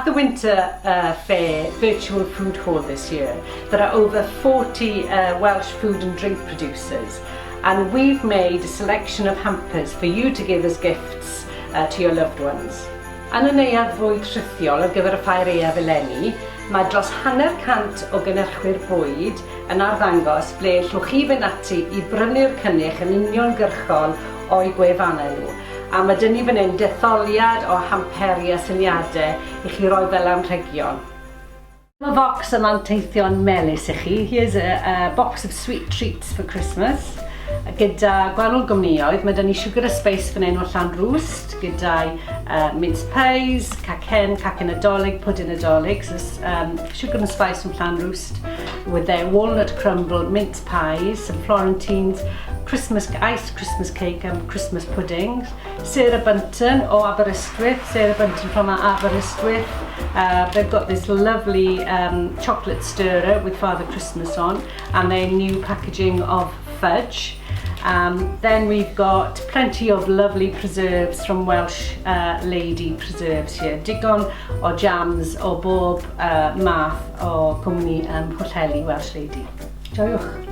the Winter Fair Virtual Food Hall this year, there are over 40 Welsh food and drink producers, and we've made a selection of hampers for you to give as gifts to your loved ones. Yn y neuadd fwyd rhithiol ar gyfer y Ffair Aeaf eleni, mae dros hanner cant o gynhyrchwyr bwyd yn arddangos ble llwch chi fynd ati i brynu'r cynnyrch yn uniongyrchol o'u gwefannau nhw. A mae 'da ni fan hyn detholiad o hamperi a syniadau i chi roi fel anrhegion. Mae bocs o manteithion melys i chi. Here's a box of sweet treats for Christmas. Gyda gwahanol gwmnïoedd, mae 'da ni Sugar a Spice fan hyn o Llanrwst, gyda'i mince pies, cacen, cacen Nadolig, pwdin Nadolig. So this, Sugar and Spice from Llanrwst with their walnut crumble mince pies, some Florentines, Christmas iced Christmas cake and Christmas puddings. Sarah Bunton o Aberystwyth, Sarah Bunton from Aberystwyth. They've got this lovely chocolate stirrer with Father Christmas on and their new packaging of fudge. Then we've got plenty of lovely preserves from Welsh Lady Preserves here. Digon o jams o bob math o cwmni Pwllheli Welsh Lady. Joiwch!